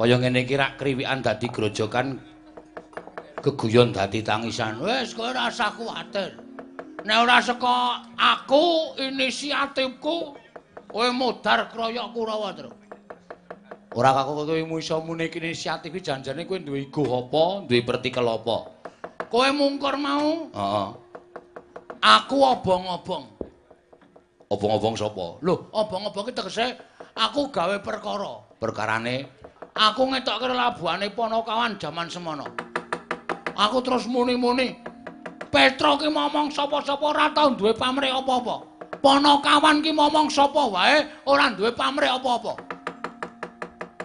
Kaya ngene iki rak kriwikan dadi grojokan, geguyon dadi tangisan. Wis kowe ora usah kuwatir. Nek ora saka aku inisiatifku, kowe modar kroyok Kurawa, Tru. Ora kok kowe iso muni inisiatif iki janjane kowe duwe ego apa, duwe pertikel apa. Kowe mungkur mau? Heeh. Aku obong-obong. Obong-obong sapa? Lho, obong-obong iki tegese aku gawe perkara. Perkarane aku ngetokke labuhane Panakawan jaman semono. Aku terus muni-muni, Petro ki momong sapa-sapa ora tau duwe pamrih apa-apa. Panakawan ki momong sapa wae ora duwe pamrih apa-apa.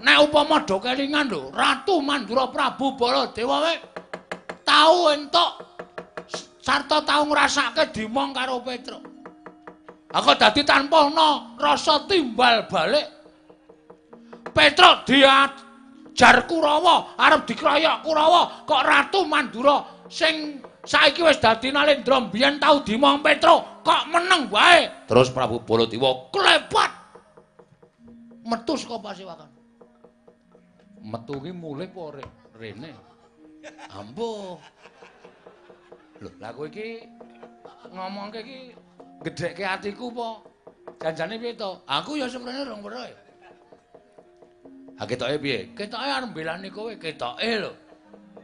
Nek upama do kelingan lho, Ratu Mandura Prabu Baladewa wae tau entuk sarta tau ngrasake dimong karo Petro. Aku dadi tanpa ana rasa timbal balik. Petro diajar Kurawa, arep dikroyok Kurawa, kok Ratu Mandura sing saiki wis dadi Nalendra mbiyen tau dimong Petro, kok meneng wae. Terus Prabu Baladewa klepat metu saka pasewakan. Metu ki mulih apa rene? Ambuh. Lho, lah kowe iki ngomongke iki gedhekke atiku apa? Janjane piye to? Aku ya seprene rong weruh. Ha ketoke piye? Ketoke arep mbelani kowe, ketoke lho.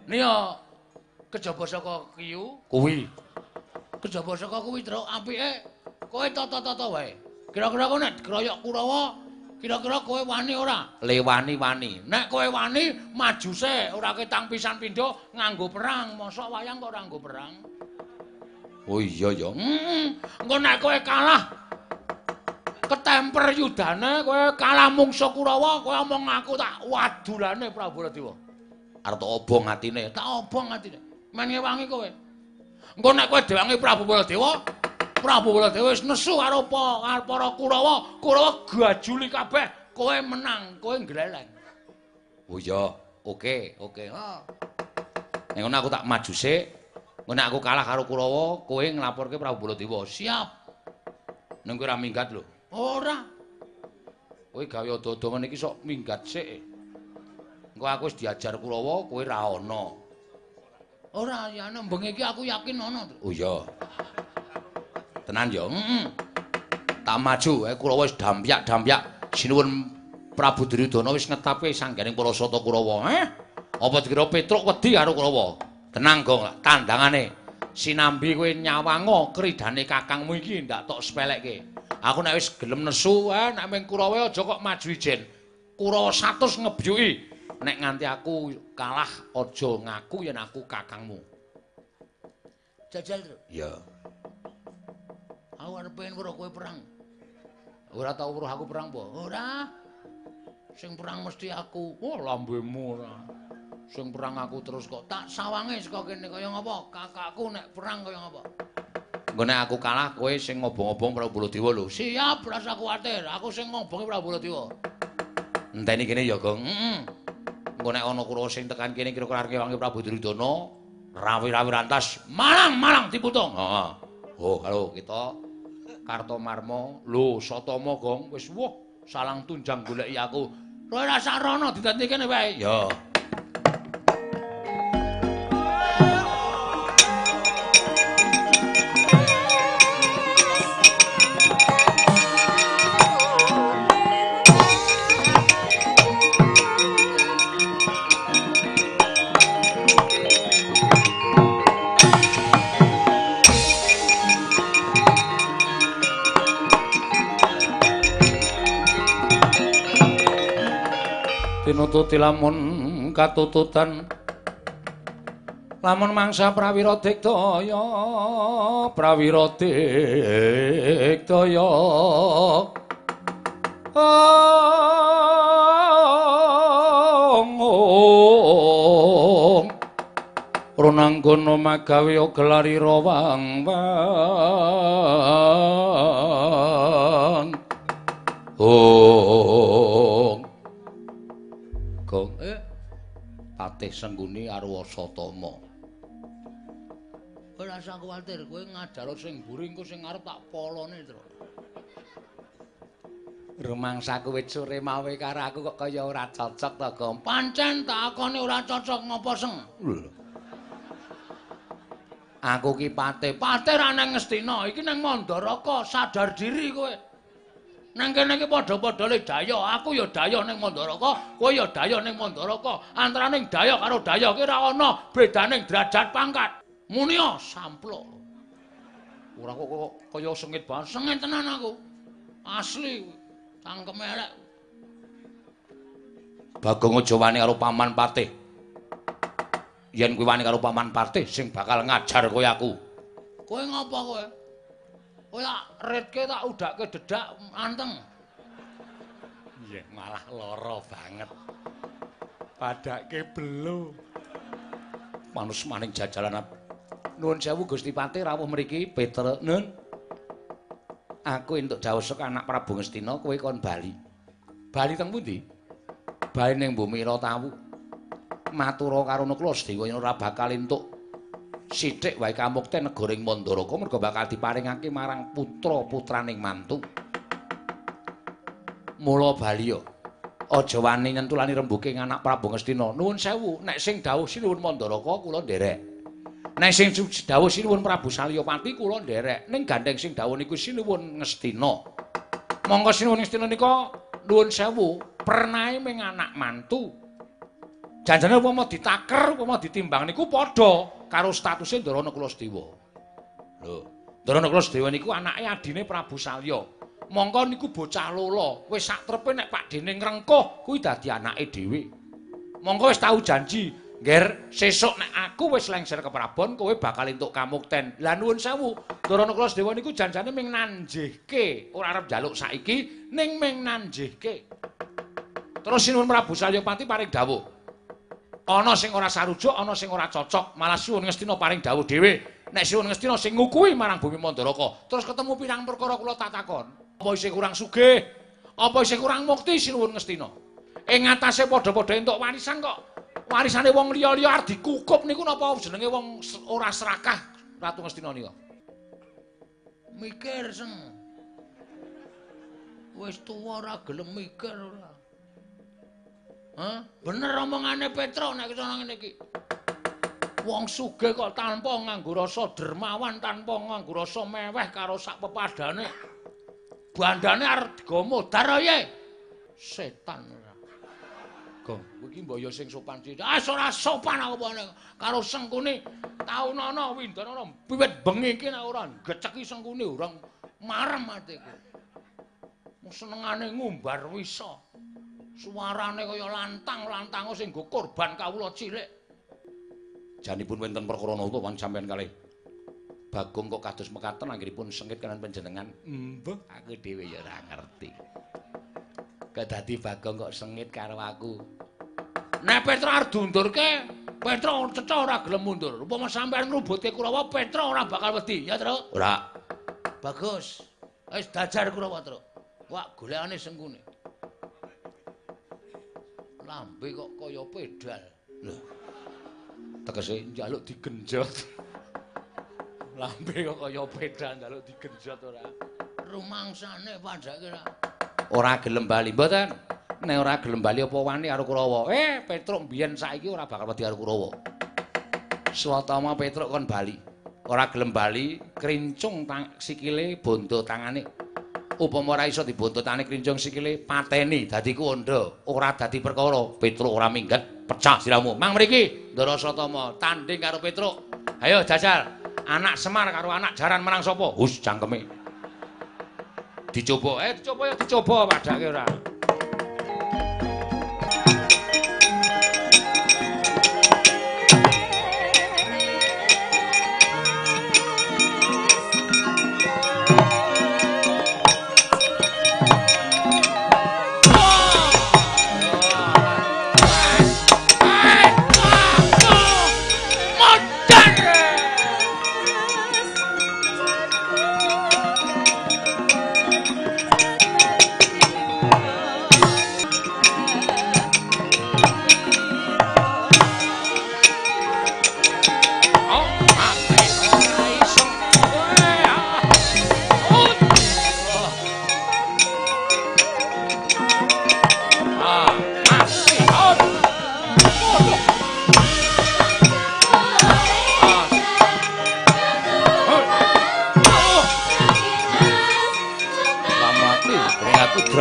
Niya kejaba saka kiyu kuwi. Kejaba saka kuwi, Truk, apike kowe tata-tata wae. Kira-kira kowe nek dikroyok Kurawa, kira-kira kowe wani ora? Le wani-wani. Nek kowe wani maju sik, ora ketang pisan pindho nganggo perang. Mosok wayang kok ora nganggo perang? Oh iya ya. Heeh. Engko nek kowe kalah ketemper yudane, kowe kalah mungsuh Kurawa, kowe omong aku tak wadulane Prabu Baladewa. Arep tak obong atine, tak obong atine. Men ngewangi kowe. Engko nek kowe diwangi Prabu Baladewa, Prabu Baladewa wis nesu karo para Kurawa, Kurawa gajuli kabeh, kowe menang, kowe ngleleng. Oh iya, oke, oke. Ha. Nek ngono aku tak maju sik. Engko nek aku kalah karo Kurawa, kowe nglaporke Prabu Baladewa. Siap. Ning kowe ora minggat lho. Ora. Kowe gawe ado-ado ngene iki sok minggat sik. Engko aku wis diajar Kurawa, kowe ra ana. Ora, ya ana bengi iki aku yakin ana. Oh iya. Tenan ya. Heeh. Tak maju, Kurawa wis dampyak-dampyak. Sinuwun Prabu Duryudana wis ngetapke sangganing para sata Kurawa. Apa dikira Petruk wedi karo Kurawa? Tenang, Gong, tandangane. Sinambi kowe nyawango kridane kakangmu iki ndak tok sepelekke. Aku nek wis gelem nesu, nek ming Kurawa aja kok maju ijen. Kurawa 100 ngebyuki. Nek nganti aku kalah aja ngaku yen aku kakangmu. Jajal, Tru. Iya. Aku arep pengen weruh kowe perang. Ora tau weruh aku perang apa? Ora. Sing perang mesti aku. Oh, lambemu ora. Sing perang aku terus kok tak sawange saka kene kaya ngapa? Kakakku nek perang kaya ngapa? Engko nek aku kalah kowe sing ngobong-obong Prabu Baladewa lho. Siap, ora usah kuwatir. Aku sing ngobongi Prabu Baladewa. Enteni kene ya, Gong. Heeh. Engko nek ana Kurawa sing tekan kene kira-kira arep ngewangi Prabu Duryudana, rawi-rawi rantas, malang-malang diputung. Heeh. Oh, halo kita Kartomarma, lho Satama, Gong, wis wuh salang tunjang goleki aku. Kowe ora sarana didadi kene wae. Ya. Tinututi lamun katututan lamun mangsa prawira digdaya, prawira digdaya. Ong Runanggono magawe gelari rawang wang. Ong Gong Patih Sengguni arwa Satama. Ora usah kuwatir, kowe ngajaro sing mburi engko sing ngarep tak polone, Tru. Rumangsaku wit sore mawe karo aku kok kaya ora cocok to, Gong. Pancen tak akoni ora cocok ngopo, Seng? Lho. Aku ki pate, pate ra nang Ngastina, iki nang Mandaraka, sadar diri kowe. Nang kene iki padha-padha le daya, aku ya daya ning Mandaraka, kowe ya daya ning Mandaraka. Antaraning daya karo daya ki ora ana bedaning derajat pangkat. Munia samplok. Ora kok kaya sengit banget, sengit tenan aku. Asli cangkeme elek. Bagong aja wani karo Paman Patih. Yen kowe wani karo Paman Patih sing bakal ngajar kowe aku. Kowe ngapa kowe? Kowe tak ritke tak udhakke dedak anteng. Iya, malah lara banget. Padake belo. Manus maning jajalan. Nuwun sewu Gusti Patih rawuh mriki Peter Nun. Aku entuk dawuh saka anak Prabu Ngastina kowe kon bali. Bali teng pundi? Bali ning Bumi Ratawu. Matura karo Nakula Sadewa yen ora bakal entuk sithik wae kamukten negara ing Mandaraka merga bakal diparingake marang putra-putraning mantu. Mula bali ya. Aja wani nyentulani rembuke anak Prabu Ngastina. Nuwun sewu, nek sing dawuh sinuwun Mandaraka kula nderek. Nek sing dawuh sinuwun Prabu Salyapati kula nderek. Ning gandeng sing dawuh niku sinuwun Ngastina. Monggo sinuwun Ngastina nika nuwun sewu, pernahe ming anak mantu. Janjane upama ditaker, upama ditimbang niku padha karo statuse Ndara Nakula Sadewa. Lho, Ndara Nakula Sadewa niku anake adine Prabu Salya. Mongko niku bocah lola, wis sak trepe nek pakdene ngrengkuh kuwi dadi anake dhewe. Mongko wis tau janji, "Ngger, sesuk nek aku wis lengser ke Prabon, kowe bakal entuk kamukten." Lah nuwun sewu, Ndara Nakula Sadewa niku janjane ming nanjihke, ora arep njaluk saiki, ning ming nanjihke. Terus sinuwun Prabu Salyapati paring dawuh. Ana sing ora sarujuk, ana sing ora cocok, malah Sinuwun Ngastina paring dawuh dhewe. Nek Sinuwun Ngastina sing ngukuhi marang bumi Mandaraka, terus ketemu pirang perkara kula tak takon. Apa isih kurang sugih? Apa isih kurang mukti Sinuwun Ngastina? Ing ngatasé padha-padha entuk warisan kok. Warisane wong liya-liya arep dikukup niku napa jenenge wong ora serakah Ratu Ngastina nika? Mikir, Seng. Wis tuwa ora gelem mikir ora. Hah? Bener omongane Petro nek iso ngene iki. Wong sugih kok tanpa nganggo rasa dermawan, tanpa nganggo rasa meweh karo sak pepadane. Bandane arep digawa modar ae. Setan ora. Gong, kowe iki mbok ya sing sopan sithik. Ah ora sopan aku apa karo Sengkuni taunana windanana wiwit bengi iki nek ora geceki Sengkuni ora marem atiku. Mung senengane ngumbar wisa. Suarane kaya lantang-lantang sing nggo korban kawula cilik. Janipun wonten perkara napa wan sampeyan kalih Bagong kok kados mekaten anggenipun sengit kaliyan panjenengan. Mbuh, aku dhewe ya ora ngerti. Kok dadi Bagong kok sengit karo aku. Nek Petra arep diundurke, Petra cecah ora gelem mundur. Upama sampeyan ngrubutke Kurawa, Petra ora bakal wedi, ya, Truk? Ora. Bagus. Wis dajar Kurawa, Truk. Wak golekane Sengkuni. Lambe kok kaya pedal. Lho. Tegese njaluk digenjot. Lambe kok kaya pedal njaluk digenjot ora. Rumangsane padhake ora. Ora gelem bali mboten. Nek ora gelem bali apa wani karo Kurawa? Petruk mbiyen saiki ora bakal wedi karo Kurawa. Swatama Petruk kon bali. Ora gelem bali, krincung sikile bondo tangane. Upama ora iso dibontotane krincung sikile pateni dadi kuwanda, ora dadi perkara. Petruk ora minggat, pecah siramu. Mang mriki, Ndara Satama tanding karo Petruk. Ayo jajal, anak Semar karo anak Jaran menang sapa? Hus cangkeme. Dicoba, dicoba ya dicoba padake ora.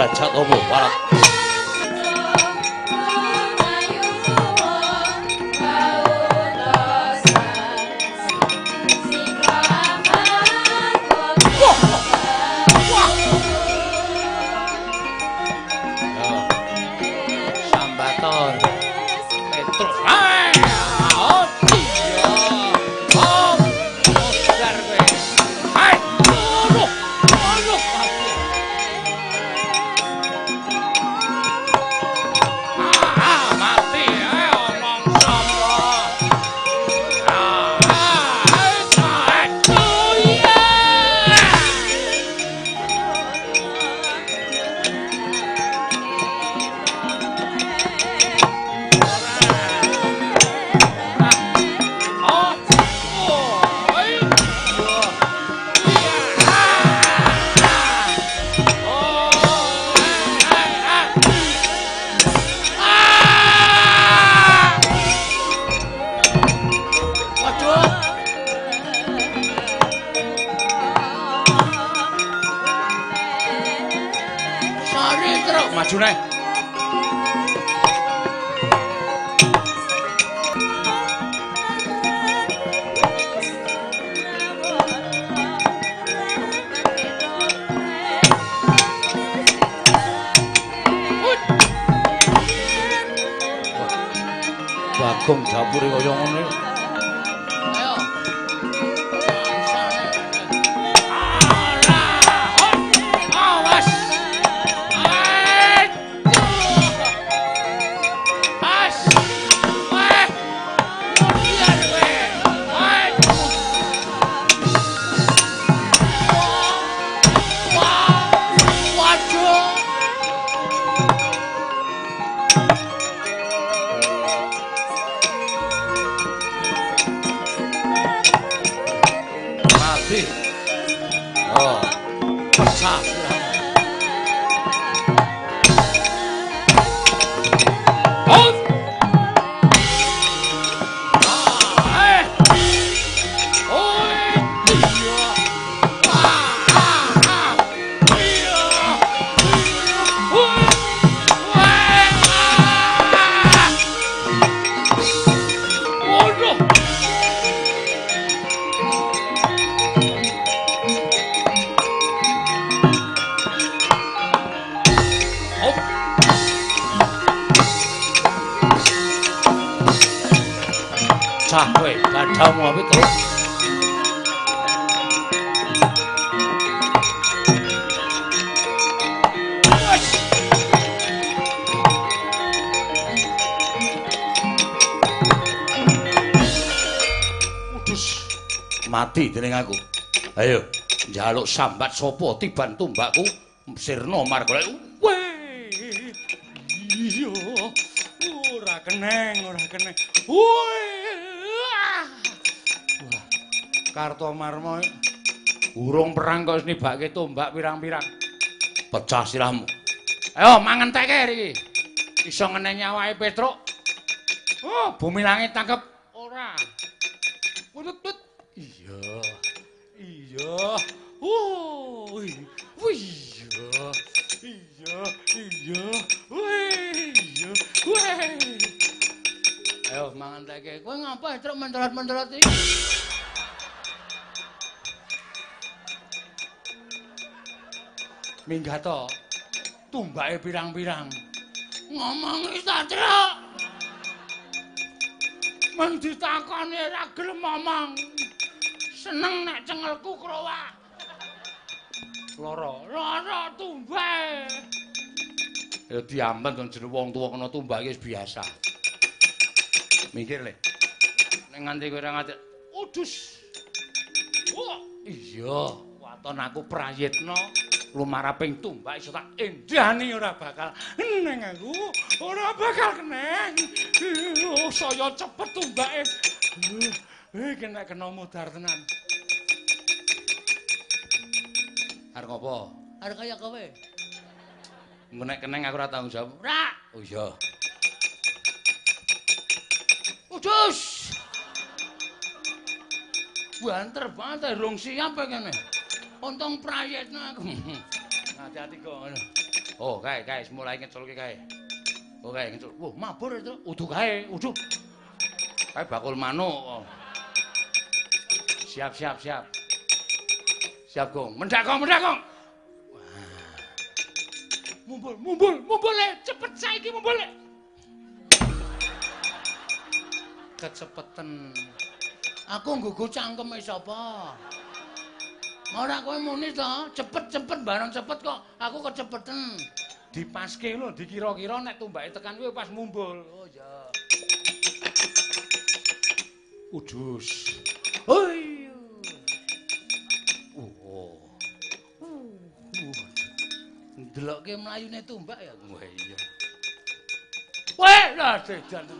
Derajat apa warat. Sambaton Petrus. Maju neh. Bagong dapure kaya ngene. Ayo. Awas. Oh, pecah. Cah kowe dadamu apik terus. Udus mati dening aku. Ayo njaluk sambat sapa tiban tumbakku sirna margolek. Weh. Iya. Ora keneng, ora keneng. Weh. Kartomarma urung perang kok wis nibake tombak pirang-pirang. Pecah sirahmu. Ayo mangentekke iki. Iso ngeneni awake Petruk. Oh, bumi langit tangkep ora. Putut. Iya. Iya. Oh, iya. Iya, iya. Wih, iya. Wih. Ayo mangentekke. Kowe ngapa Petruk mencolot-mencolot iki? Minggah to, tumbake pirang-pirang. Ngomongi ta, Truk. Meng ditakoni ora gelem ngomong. Seneng nek cengelku krowak. Lara, lara tumbake. Ya diamben to jeneng wong tuwa kena tumbake wis biasa. Mikir le. Nek nganti kowe ora nganti udus. Wah, iya, waton aku prayitna. Lumaraping tumbak iso tak endani ora bakal neng aku, ora bakal keneng. Oh, saya cepet tumbake. Iki nek kena modar tenan. Arep ngopo? Arep kaya kowe. Engko nek keneng aku ora tanggung jawab. Ora. Oh iya. Udus. Banter banget rong siap kene. Untung prayitna aku. Hati-hati kok. Oh, kae kae mulai ngeculke kae. Oh, kae ngecul. Wah, mabur itu. Udu kae, udu. Kae bakul manuk. Oh. Siap, siap, siap. Siap, Gong. Mendak, Gong, mendak, Gong. Wah. Mumbul, mumbul, mumbul le, cepet saiki mumbul le. Kecepeten. Aku nggugu cangkeme sapa? Ora kowe muni to, cepet-cepet bareng cepet kok aku kecepeten. Dipaske lho, dikira-kira nek tumbake tekan kuwi pas mumbul. Oh iya. Udus. Oh iya. Oh. Ndelokke mlayune tumbak ya. Wah iya. Weh, lah dedan.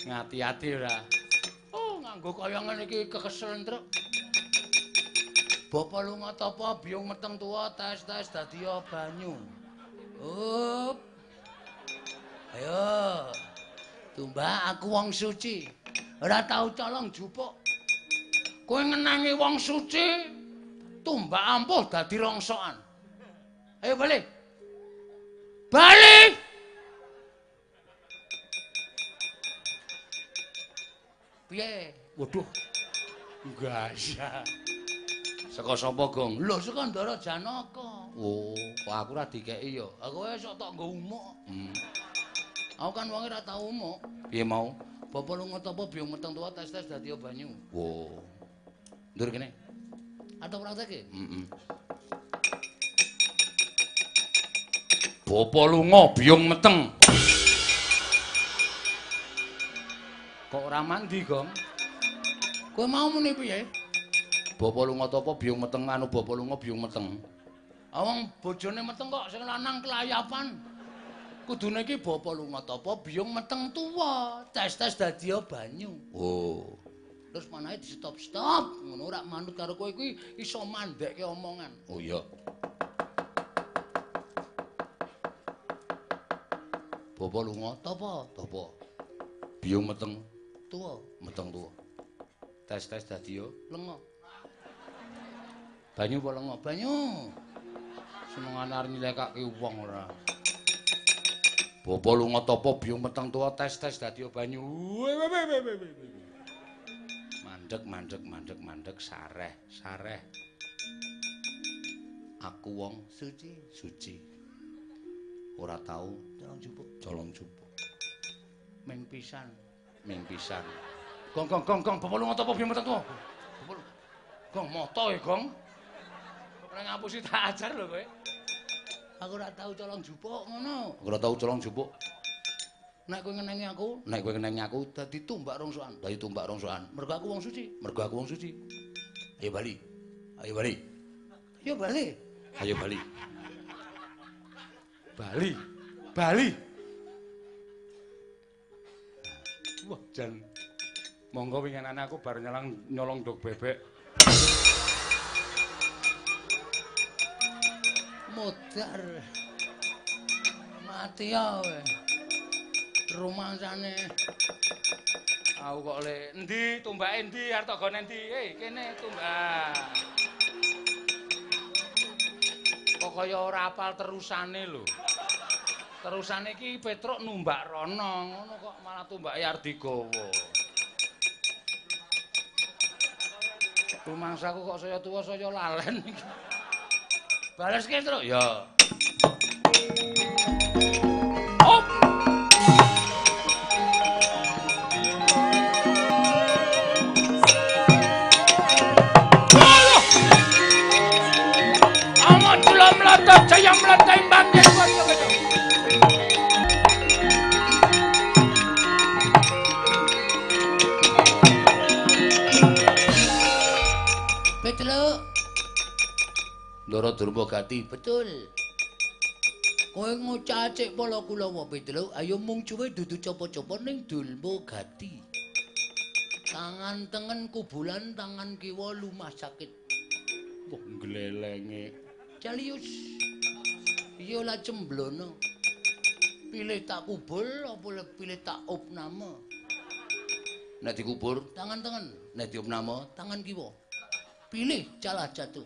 Ngati-ati ora. Oh, nganggo kaya ngene iki kekeselen truk. Bapa lunga tapa biyung meteng tuwa tes-tes dadi banyu. Up. Ayo. Tumbak aku wong suci. Ora tau colong jupuk. Kowe ngenangi wong suci, tumbak ampuh dadi rongsokan. Ayo balik. Balik. Piye? Waduh. Gaya. Saka sapa, Gong? Lho, saka Ndara Janaka. Oh, kok aku ora dikeki ya? Aku wis sok tok nggo umuk. Aku kan wonge ora tau umuk. Piye mau? Bapa lunga tapa biyung meteng tuwa tes-tes dadi banyu. Oh. Ndur kene. Atau praktekke? Heeh. Bapa lunga biyung meteng. Kok ora mandi, Gong? Kowe mau muni piye? Bapa lunga tapa biyung meteng anu bapa lunga biyung meteng. Wong bojone meteng kok sing lanang kelayapan. Kudune iki bapa lunga tapa biyung meteng tuwa, tes-tes dadi banyu. Oh. Terus manahe di stop-stop, ngono ora manut karo kowe kuwi iso mandhekke omongan. Oh iya. Bapa lunga tapa? Tapa. Biyung meteng tuwa, meteng tuwa. Tes-tes dadi lenga. Banyu apa lenga? Banyu. Senengane arep nyilekake wong ora. Bapa lunga tapa biyung meteng tuwa tes-tes dadi banyu. Mandek mandek mandek mandek sareh sareh. Aku wong suci suci. Ora tau colong jupuk, colong jupuk. Ming pisan, ming pisan. Gong gong gong gong bapa lunga tapa biyung meteng tuwa. Gong moto e, Gong. Ora ngapusi tak ajar lho kowe. Aku ora tau colong jupuk ngono. Aku ora tau colong jupuk. Nek kowe ngenengi aku, nek kowe ngenengi aku dadi tumbak rongsokan, dadi tumbak rongsokan. Mergo aku wong suci, mergo aku wong suci. Ayo bali. Ayo bali. Ayo bali. Ayo bali. Bali. Bali. Wah, jan. Monggo winginane aku bar nyelang nyolong ndog bebek. Modar. Mati ya kowe. Rumangsane aku kok le endi tumbake endi arep tok gone endi? Kene tumbak. Kok kaya ora apal terusane lho. Terusane iki Petruk numbak rono, ngono kok malah tumbake arep digawa. Rumangsaku kok saya tuwa saya lalen iki. Baleske, Truk. Ya. Op. Amat kula mlata jaya mlata imbang. Petruk. Ndara Durmagati, betul. Kowe ngocacik pala kulawa Petruk, ayo mung cuwe dudu copo-copo ning Durmagati. Tangan tengen kubulan, tangan kiwa lumah sakit. Wah, glelenge. Calius. Iya lah cemblono. Pilih tak kubur apa pilih tak opname? Nek dikubur tangan tengen, nek diopname tangan kiwa. Pilih calah jatuh.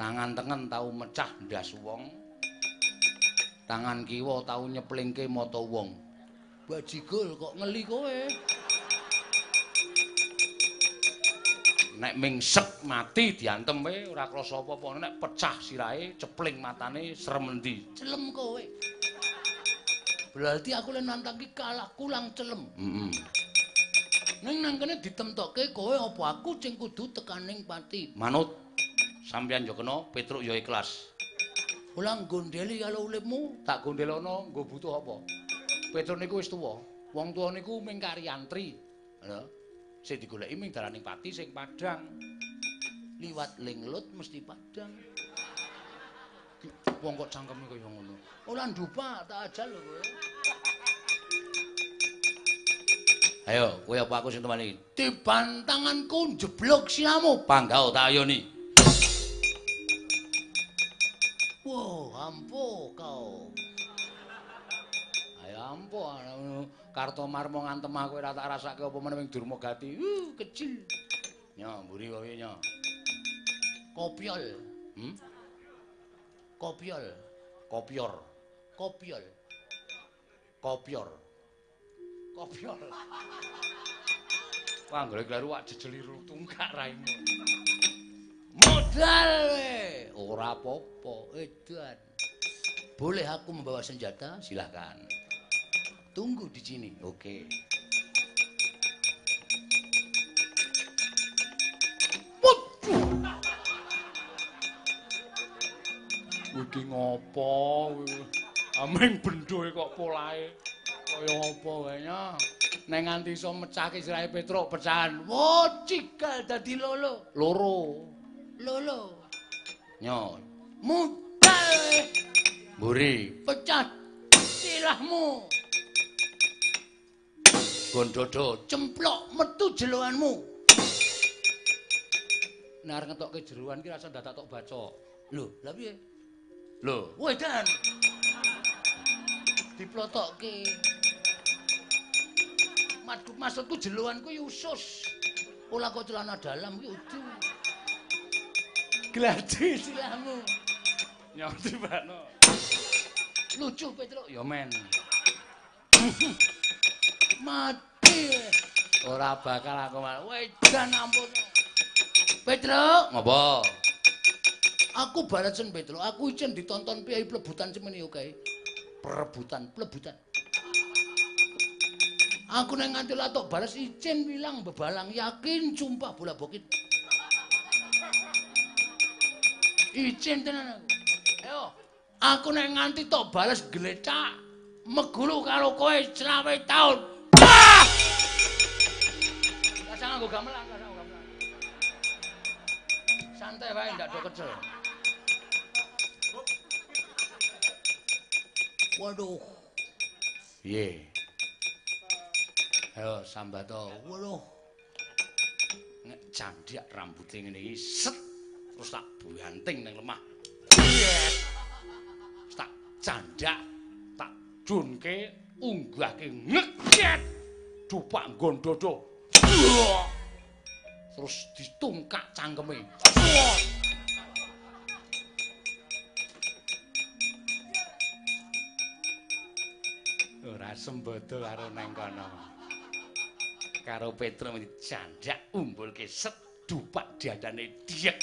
Tangan tengen tau mecah ndas wong. Tangan kiwa tau nyeplingke mata wong. Bajigul kok ngeli kowe. Nek mingsek mati diantem kowe ora krasa apa-apa, nek pecah sirahe cepling matane serem endi. Celem kowe. Berarti aku lek nantang ki kalah kulang celem. Heeh. Ning nang kene ditemtokke kowe apa aku sing kudu tekaning pati. Manut. Sampeyan yo kena, Petruk yo ikhlas. Ora gondeli karo uripmu, tak gondelono nggo butuh apa? Petruk niku wis tuwa. Wong tuwa niku mung karyantri. Lho. Sing digoleki mung dalaning pati sing padhang. Liwat linglut mesti padhang. Wong kok cangkeme kaya ngono. Ora ndupak, tak ajal lho kowe. Ayo, kowe apa aku sing temani? Tiban tanganku njeblok siramu, panggao tak ayoni. Wow, ampuh kau. Ayo ampuh, Kartomarmo ngantem aku ora tak rasake apa meneh ing Durmagati. Kecil. Nyo, mburi kowe nyo. Kopiol. Kopiol. Kopior. Kopiol. Kopior. Kopior. Wah, golek kleru wak jejeli tungkak raimu. Modal we. Ora apa-apa, edan. Boleh aku membawa senjata? Silahkan. Tunggu di sini. Oke. Waduh. Iki ngopo? Aming bendhoe kok polahe kaya apa wae nya. Nek nganti iso mecahke sirahe Petruk pecahan. Wo, cigal dadi lolo. Loro. Lolo. Nyo. Mudal. Mburi, pecah silahmu. Gondodo cemplok metu jeloanmu. Nek arep ngetokke jeroan ki rasa dadak tok baca. Lho, lha piye? Lho, wedan. Diplotokke. Maksudku jeloan kuwi usus. Ora kok celana dalam kuwi udu. Gladi silahmu. Nyong tibakno. Lucu Petruk ya men. Mati. Ora bakal aku malah. Wedan ampun. Petruk, ngopo? Aku balesen Petruk, aku icen ditonton piyai plebutan semene oke. Perebutan, plebutan. Aku nek nganti latok bales icen wilang bebalang yakin sumpah bola bokit. Icen tenan aku. Ayo, aku nek nganti tok bales glecak megulu karo kowe 25 taun. Ah! Rasah nganggo gamelan, rasah nganggo gamelan. Santai wae ndak do kecel. Waduh. Piye? Ayo sambato. Waduh. Nek candhak rambute ngene iki set terus tak banting ning lemah. Tak candhak, tak junke, unggahke ngeket. Dupak nggon dodo. Terus ditungkak cangkeme. Ora sembodo karo nang kono. Karo Petruk dicandhak umbulke set dupak diadane diek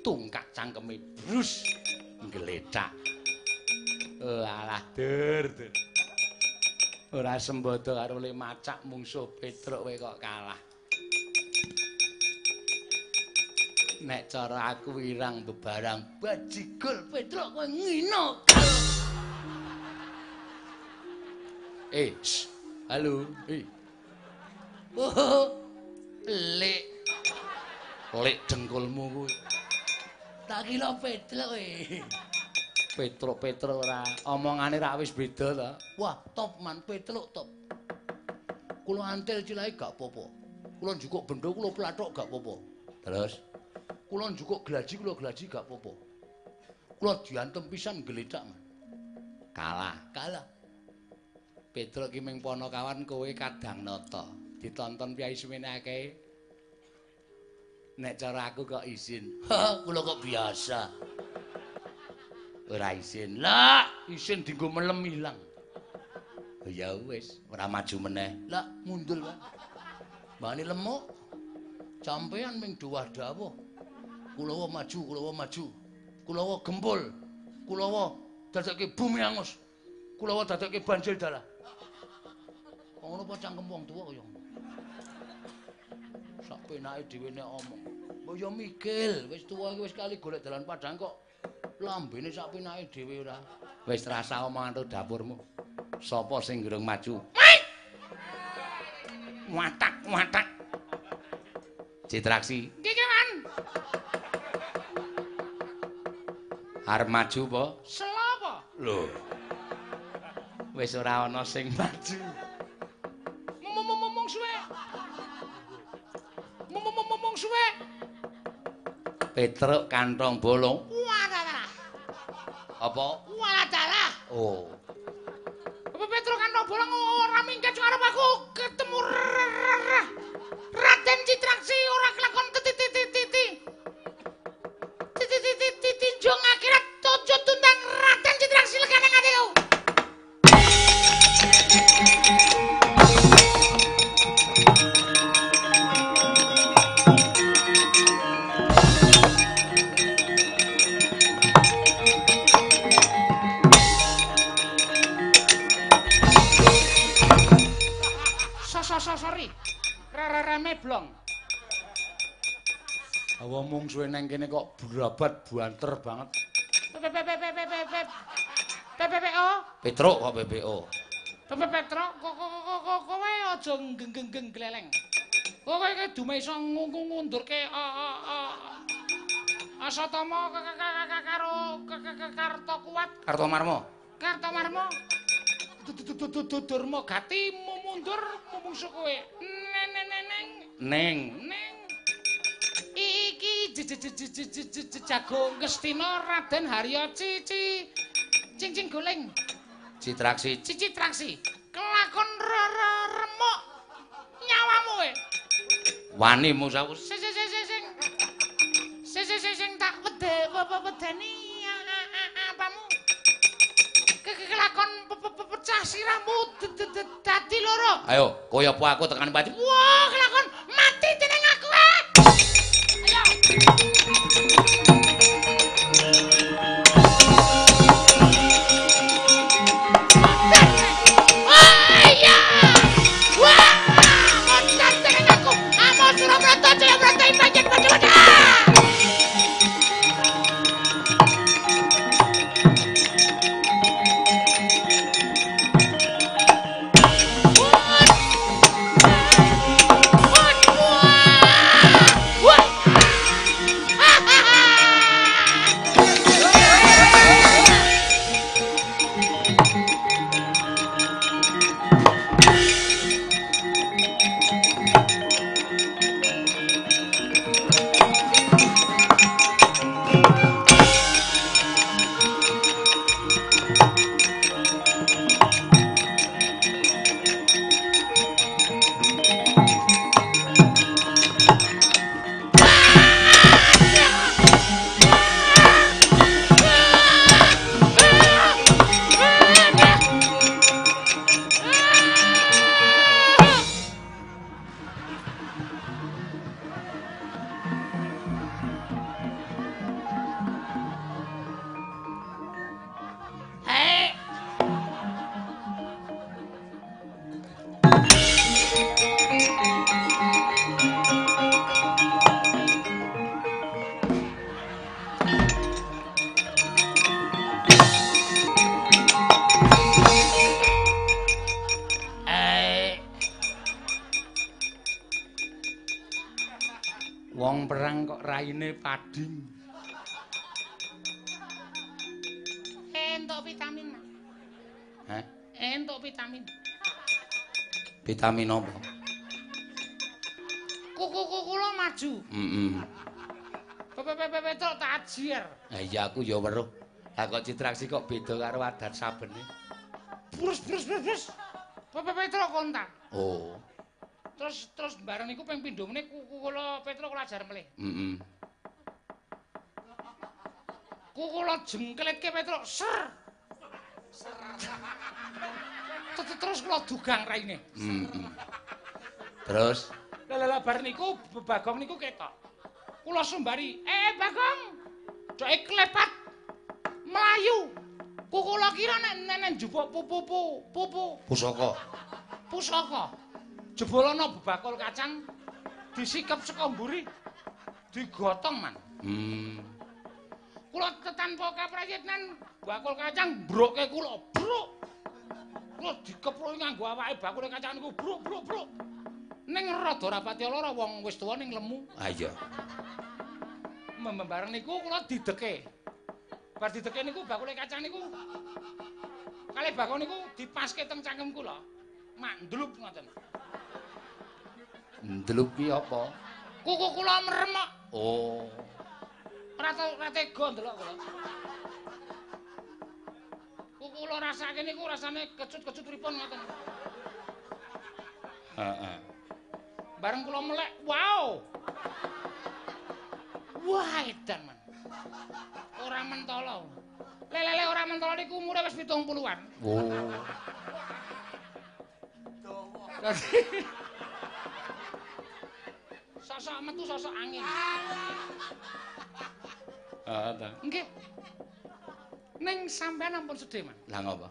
tungkak cangkeme brus nggletak. Alah dur dur. Ora sembodo karo le macak mungsuh Petruk kowe kok kalah. Nek cara aku wirang bebarang bajigul Petruk kowe ngino. Halo. Oh, lek. Lek dengkulmu kuwi. Tak kira Petruk kowe. Petruk-Petruk ora omongane ra wis beda ta. Wah, top man Petruk top. Kula antil cilahe gak apa-apa. Kula njukuk bendo kula plathok gak apa-apa. Terus kula njukuk glaji kula glaji gak apa-apa. Kula diantem pisan glecak man. Kalah, kalah. Petruk ki ming ponokawan kowe kadang nata. Ditonton piyai semene akeh. Nek cara aku kok izin. Kula kok biasa. Ora isin. Lah, isin dienggo melem ilang. Ya wis, ora maju meneh. Lah, mundul wae. Mbane lemuk. Sampeyan ming dawuh-dawuh. Kulawa maju, kulawa maju. Kulawa gempul. Kulawa dadekke bumi angus. Kulawa dadekke banjir dalah. Kok ngono apa cangkem wong tuwa kaya ngono. Sak penake dhewe nek omong. Mbok ya mikil, wis tuwa iki wis kali golek dalan padhang kok lambene sak penake dhewe ora. Wis rasa omongan to dapurmu. Sapa sing durung maju? Watak, watak. Citraksi. Nggih, Kewan. Arep maju apa? Sela apa? Lho. Wis ora ana sing maju. Mung suwe. Mung suwe. Petruk kantong bolong. Walah. Apa? Walah. Oh. Apa Petruk kantong bolong ora minggat arep aku ketemu Raden Citraksi ora kelakon titi. Titi tinjung akhirat tuju tundang Raden Citraksi legane atiku. Sorry. Rereme blong. Hawa mungsuhe nang kene kok brabat banter banget. PPPO. Petruk kok PPO. Petruk kok kowe aja genggeng gleleng. Kowe iki dume iso ngundurke Asatama karo Karto kuat. Kartomarma. Kartomarma. Durma gati mundur mungsuh kowe. Neng. Neng. Iki jago Ngastina Raden Harya Cici Cincin Goleng. Citraksi. Citraksi. Kelakon remuk nyawamu kowe. Wani mungsuhku. Sing sing tak wedeni apamu. Kelakon pecah sirahmu dadi loro. Ayo, kowe apa aku tekan pati. Wah, kelakon mati dening aku. Ayo. Ayo. Wah, moncar dening aku. Amo Surabrata Jayabrata ipajen padha-padha. Wong perang kok raine pading. Entuk vitamin. Hah? Entuk vitamin. Vitamin apa? Kuku kula maju. Heeh. Petruk tak ajiar. Ha iya aku ya weruh. Lah kok Citraksi kok beda karo adat sabene. Brus brus brus brus. Petruk kontak. Oh. Terus terus bareng niku ping pindho meneh kuku kula Petruk kula ajar melih. Heeh. Kula jengkletke Petruk ser. Terus kula dugang raine. Heeh. Terus lha bar niku Bagong niku ketok. Kula sumbari, Bagong. Doke klepat mlayu. Kula kira nek njupuk pupu pusaka. Pusaka. Jebul ana bebakul kacang disikep saka mburi digotong, Man. Kula tanpa kaprayitnan bakul kacang mbroke kula, bruk. Kula dikepruki nganggo awake bakule kacang niku bruk bruk bruk. Ning rada ora pati lara wong wis tuwa ning lemu. Ha iya. Membareng niku kula dideke. Bar dideke niku bakule kacang niku kalih bakul niku dipaske teng cangkem kula. Mak ndlup ngoten. Ndlup ki apa? Kuku kula merem kok. Oh. Ora tega ndelok kula. Kuku kula rasake niku rasane kecut-kecut pripun ngoten. Heeh. Bareng kula melek, wow. Wah, edan, Man. Ora mentala. Lelele ora mentala niku umure wis 70-an. Oh. Sosok metu sosok angin. Heeh ta. Nggih. Ning sampean ampun sedih, Man. Lah ngopo?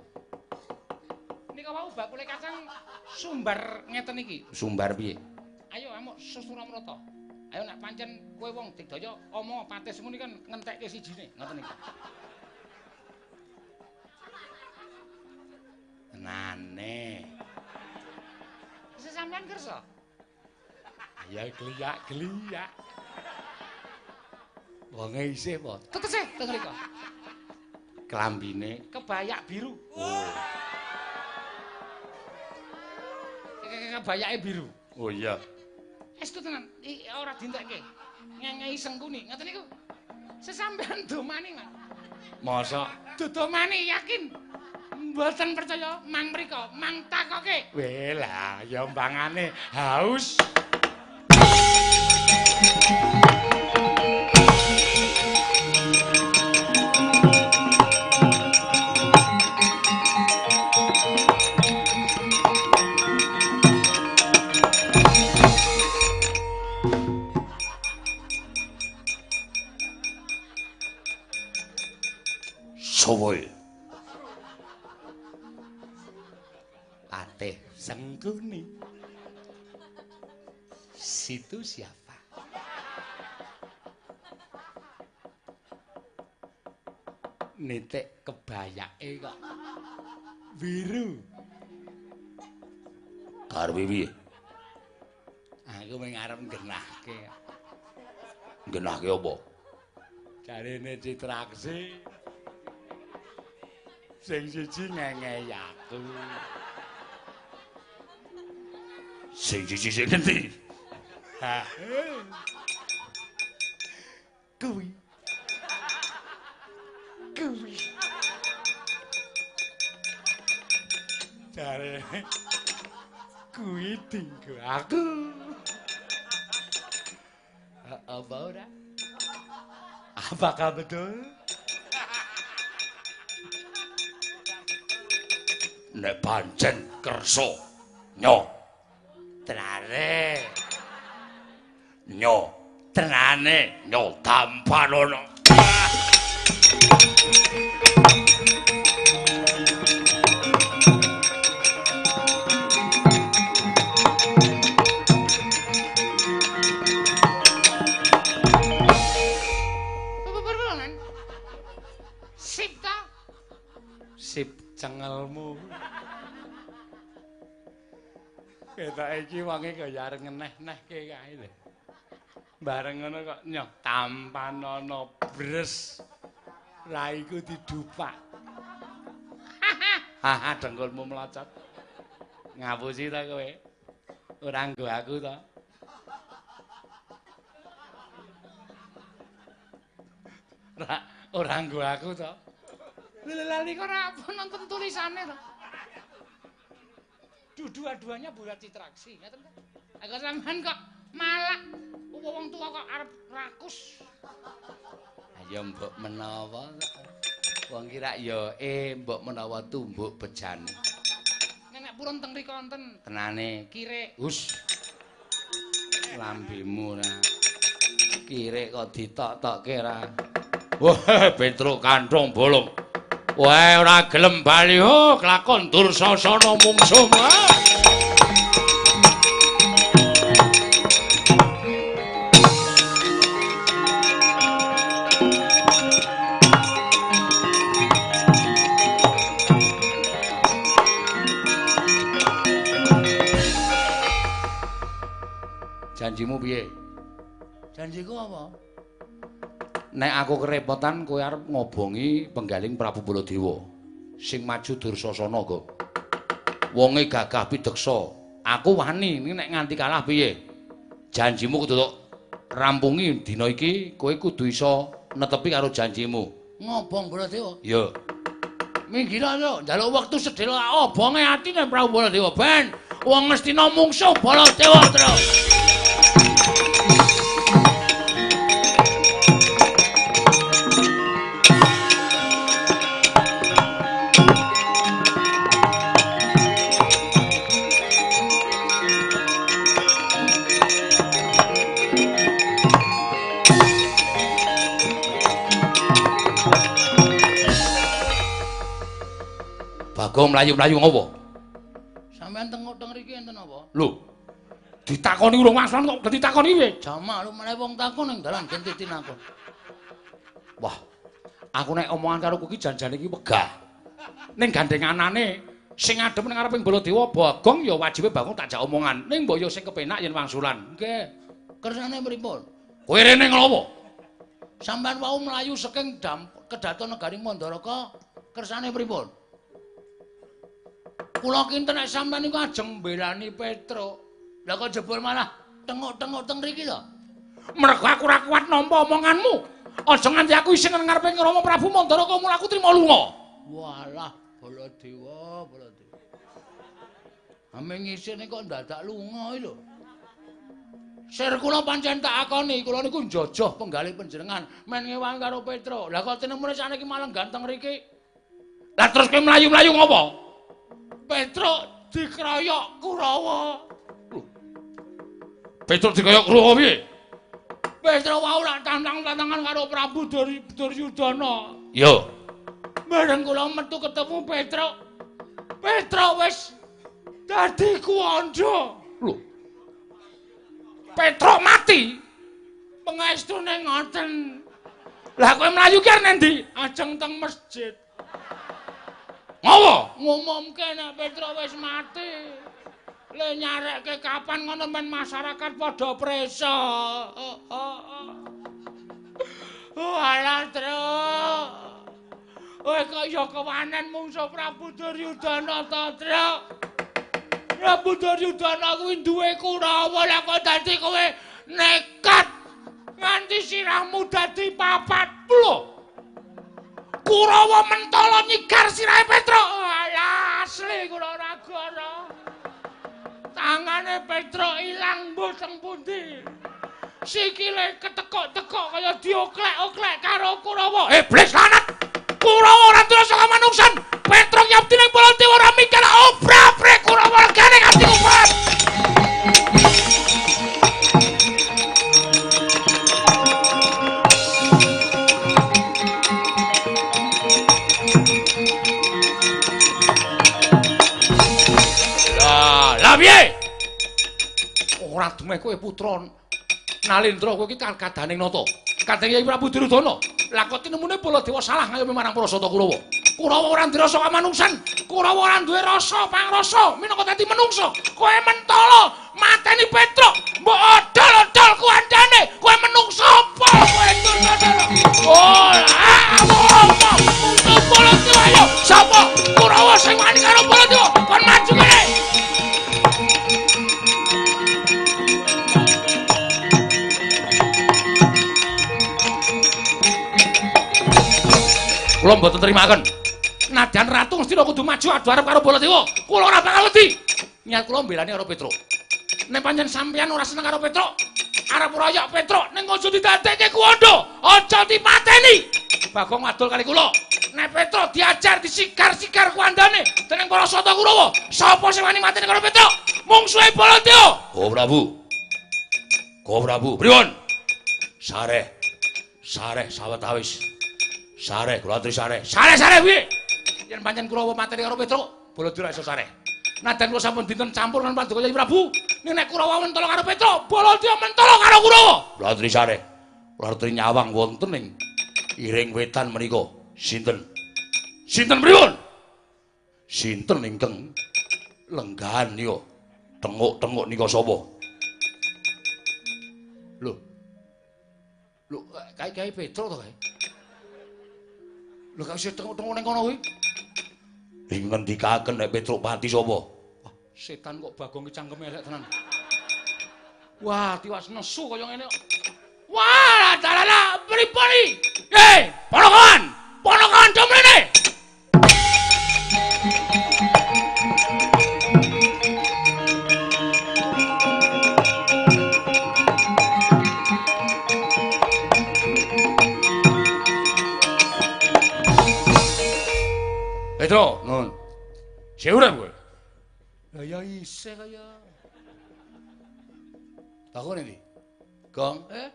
Nika wau bakule kacang sumbar ngeten iki. Sumbar piye? Ayo amuk Susuramrata. Ayo nek pancen kowe wong digdaya omong patis muni kan ngentekke sijine, ngoten iki. Tenane. Sesampean kersa? Ya kliyak-kliyak. Wonge isih apa? Tetesih teng mriku. Klambine kebayak biru. Oh. Kebayake biru. Oh iya. Estu tenan, ora dintekke. Ngengehi sengkuni, ngoten niku. Sesampean domani, Mas. Mosok dodomani yakin. Mboten percaya mang mriko, mang takoke. Weh lah, ya mbangane haus. Sowoy. Patih Sengkuni. Situ siapa? Nitik kebayake kok biru. Karepe piye? Aku mung arep nggenahke. Nggenahke apa? Jarene Citraksi. Sing siji ngengehi aku. Sing siji sing endi? Ha. Kuwi. Kuwi. Jare kuwi dinggo aku. Apa ora? Apakah betul? Nek pancen kersa nyo tenane nyo tenane nyo tampanono. Sip ta? Sip cengelmu. Ketok iki wonge kaya arep ngeneh-nehke kae lho. Bareng ngono kok nyoh tampanono bres. Raiku didupak. Haha dengkulmu melocot. Ngapusi ta kowe? Ora nggo aku ta? Ora nggo aku ta? Lha niku ora nonton tulisane to. Dua-duanya buat Citraksi, ngoten ta? Aku sampean kok malah wong tua kok arep rakus. Ya mbok menawa wong ki rak ya mbok menawa tumbuk bejane. Nek purun teng mriku wonten tenane kirik. Hus. Lambemu ora. Kirik kok ditok-tokke ra. Wah, Petruk kanthong bolong. Wah, ora gelem bali ho, kelakon Dursasana mungsuh. Janjimu piye? Janjiku apa? Nek aku kerepotan kowe arep ngobongi penggaling Prabu Baladewa sing maju Dursasana kok. Wonge gagah pideksa. Aku wani nek nganti kalah piye? Janjimu kudu tok rampungi dina iki, kowe kudu iso netepi karo janjimu. Ngobong Baladewa? Iya. Minggir lho, njaluk wektu sedhela obonge atine Prabu Baladewa ben wong Ngastina mungsuh Baladewa terus. Bagong mlayu-mlayu ngopo? Sampeyan tengok-teng mriki enten apa? Lho. Ditakoni urung wangsulan kok ditakoni piye? Jamak lho meneh wong takon ning dalan genti tinakon. Wah. Aku nek omongan karo kowe iki janjane iki wegah. Ning gandhenganane sing ngadhep ning ngareping Baladewa Bagong ya wajibe Bagong tak jak omongan. Ning mbok ya sing kepenak yen wangsulan. Nggih. Kersane pripun? Kowe rene nglawa? Sampeyan wau mlayu saking kedaton negari Mandaraka, kersane pripun? Kula kinten nek sampeyan niku ajeng mbelani Petruk. Lah kok jebul malah tengok-tengok teng mriki to? Mergo aku ora kuat nampa omonganmu. Aja nganti aku isin nang ngarepe Rama Prabu Mandaraka mula aku trima lunga. Walah, Baladewa, Baladewa. Ame ngisine kok ndadak lunga iki lho. Sir kula pancen tak akoni, kula niku njojoh penggalih panjenengan men ngewangi karo Petruk. Lah kok tinemune sakniki malah ganteng mriki. Lah terus kowe mlayu-mlayu ngopo? Petruk dikroyok Kurawa. Lho. Petruk dikroyok Kurawa piye? Petruk wau lak tantang-tantangan karo Prabu Duryudana. Iya. Bareng kula metu ketemu Petruk. Petruk wis dadi kuwandha. Lho. Petruk mati. Pengestune ngoten. Lah kowe mlayu ki arep endi? Ajeng teng masjid. Ngopo? Ngumumke nek Petruk wis mati. Le nyarekke kapan ngono men masyarakat padha prisa. Oh alah, Truk. Kowe kok ya kewanen mungsuh Prabu Duryudana to, Truk. Prabu Duryudana kuwi duwe Kurawa, lah kok dadi kowe nekat nganti sirahmu dadi papat. Lho. Kurawa mentala nyigar sirahe Petruk. Alah, asli kula ora gara. Tangane Petruk ilang mbuh teng pundi. Sikile ketekok-tekok kaya dioklek-oklek karo Kurawa. Iblis lanat. Kurawa ora terus saka manungsan. Petruk yapti ning Baladewa ora mikir obra-abre Kurawa regane nganti kumat. Lah piye? Ora dumeh kowe putra Nalendra, kowe iki kadaning nata. Kadang Kyai Prabu Duryudana. Lah kok tinemune Baladewa salah ngayomi marang Prasata Kurawa. Kurawa ora duwe rasa kamanungsan. Kurawa ora duwe rasa pangrasa minangka dadi menungsa. Kowe mentala mateni Petruk, mbok odol-odol kuandane. Kowe menungsa apa kowe Dursasana? Oh, apa? Baladewa ayo, sapa? Kurawa sing wani karo Baladewa, kon maju kene. Kula mboten nrimaken. Nadyan Ratu Ngastina kudu maju adu arep karo Baladewa. Kula ora bakal wedi. Niat kula mbelani karo Petruk. Nek pancen sampeyan ora seneng karo Petruk, arep royok Petruk ning aja didadekke kuwandha. Aja dipateni. Bagong wadul kali kula. Nek Petruk diajar disigar-sigar kuandane dening para Sata Kurawa. Sapa sing wani mateni karo Petruk? Mungsuhe Baladewa. Oh Prabu. Ko Prabu, pripun? Sareh. Sareh sawetawis. Sareh kula aturi sareh. Sareh-sareh piye? Yen pancen Kurawa mateni karo Petruk, Baladewa ora iso sareh. Nadan kula sampun dinten campur lan Paduka Kyai Prabu. Nek Kurawa mentolo karo Petruk, Baladewa mentolo karo Kurawa. Kula aturi sareh. Kula aturi nyawang wonten ing iring wetan menika. Sinten? Sinten pripun? Sinten ingkang lenggahan nika? Tenguk-tenguk nika sapa? Lho. Lho, kae-kae Petruk to kae? Lho, kok isih tenguk-tenguk ning kono kuwi? Ing ngendikaken nek Petruk pati sapa? Wah, setan kok Bagong ki cangkeme elek tenan. Wah, tiwas nesu kaya ngene kok. Wah, dalah pripun iki? Hei, ponokan! Ponokan do mrene! Petro, nun. Isih urip kowe? Lah ya isih kaya. Takon endi? Gong, eh?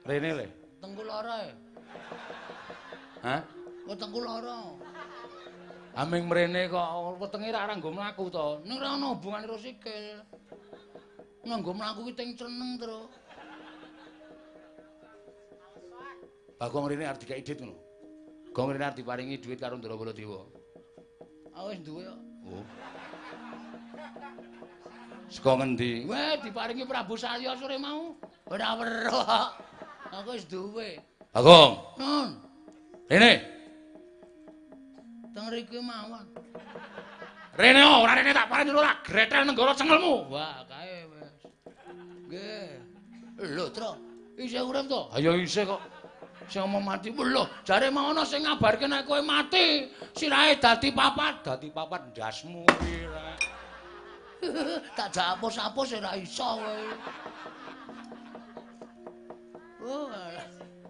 Rene le. Tengku lara e. Hah? Kok tengku lara? Aming mrene kok wetenge ra nggo mlaku to. Ning ora ana hubungane karo sikil. Nganggo mlaku ki teng ceneng, Tru. Bagong rene arep dikeki dhuwit ngono. Gong rene arep diparingi dhuwit karo Ndara Baladewa. Ah wis duwe kok. Oh. Saka ngendi? Weh, diparingi Prabu Salya sore mau. Ora weruh. Aku wis duwe. Bagong. Nun. Rene. Teng riki mawon. Rene ora rene tak parani ora gretel nenggara cengelmu. Wah, kae wis. Nggih. Lho, Tru, isih urip to? Ha ya isih kok. Sing ngomong mati, lho, jare mau ana sing ngabarke nek kowe mati, sirahe dadi papat ndasmu kuwi rek. Tak jak apus-apus ora iso kowe. Oh,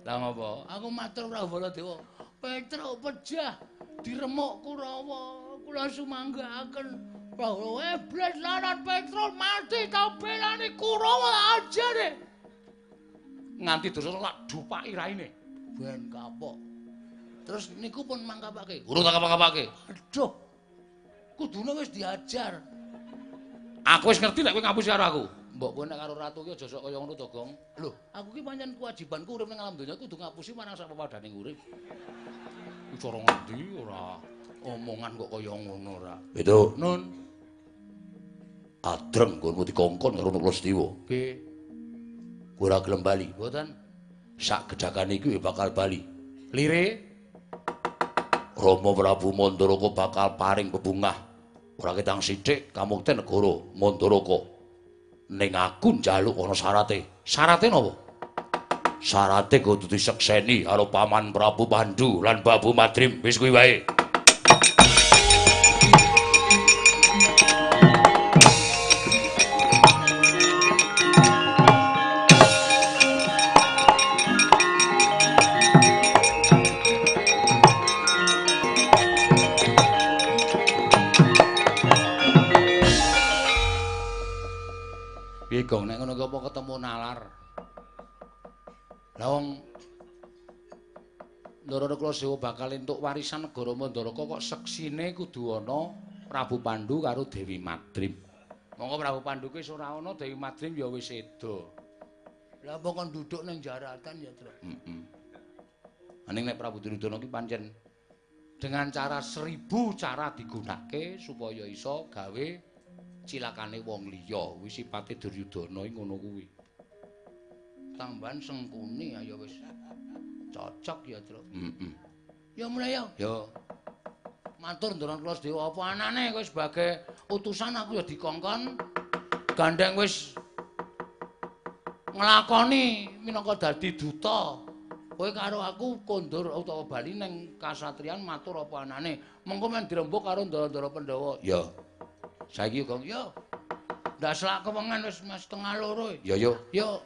lah ngopo? Aku matur Prabu Baladewa. Petruk pejah diremuk Kurawa. Kula sumanggaaken. Prabu iblis laran Petruk mati tau belani Kurawa aja deh. Nganti dosa tak dupaki raine. Ben kapok. Terus niku pun mangkapake. Urung tak kapake. Aduh. Kudune wis diajar. Aku wis ngerti nek kowe ngapusi karo aku. Mbok kowe nek karo ratu ki aja sok kaya ngono to, Gong. Lho, aku ki pancen kewajibanku urip ning alam donya kudu ngapusi marang sak pepadhaning urip. Cara ngendi ora omongan kok kaya ngono ora. Beto. Nun. Adreng nggonmu dikongkon karo Nukula Setiwa. Nggih. Kowe ora gelem bali. Mboten. Sak gedhakane iki bakal bali. Lire Rama Prabu Mandaraka bakal paring bebungah. Ora ketang sithik kamukten negara Mandaraka. Ning aku njaluk ana syarate. Syarate napa? Syarate kudu disekseni karo Paman Prabu Pandu lan Babu Madrim. Wis kuwi wae. Piye Gong nek ngono ki apa ketemu nalar? Lah wong Ndara Kulasewa bakal entuk warisan negara Mandaraka kok seksine kudu ana Prabu Pandu karo Dewi Madrim. Monggo Prabu Pandu ki wis ora ana, Dewi Madrim ya wis seda. Lah apa kon duduk ning jaratan ya, Tru? Heeh. Aning nek Prabu Duryudana ki pancen dengan cara 1000 cara digunakake supaya iso gawe cilakane wong liya. Kuwi sipate Duryudana iki ngono kuwi. Tambahan Sengkuni ayo wis cocok ya, Tru. Heeh. Ya mulai ya. Ya. Matur Ndara Kulasewa, apa anane kowe sebagai utusan aku ya dikongkon gandeng wis nglakoni minangka dadi duta. Kowe karo aku kondur utawa bali ning kasatriyan matur apa anane. Mengko men dirembug karo ndara-ndara Pandhawa. Ya. Saiki Gong, yo. Ndak selak kewengen wis 1:30. Ya yo. Yo.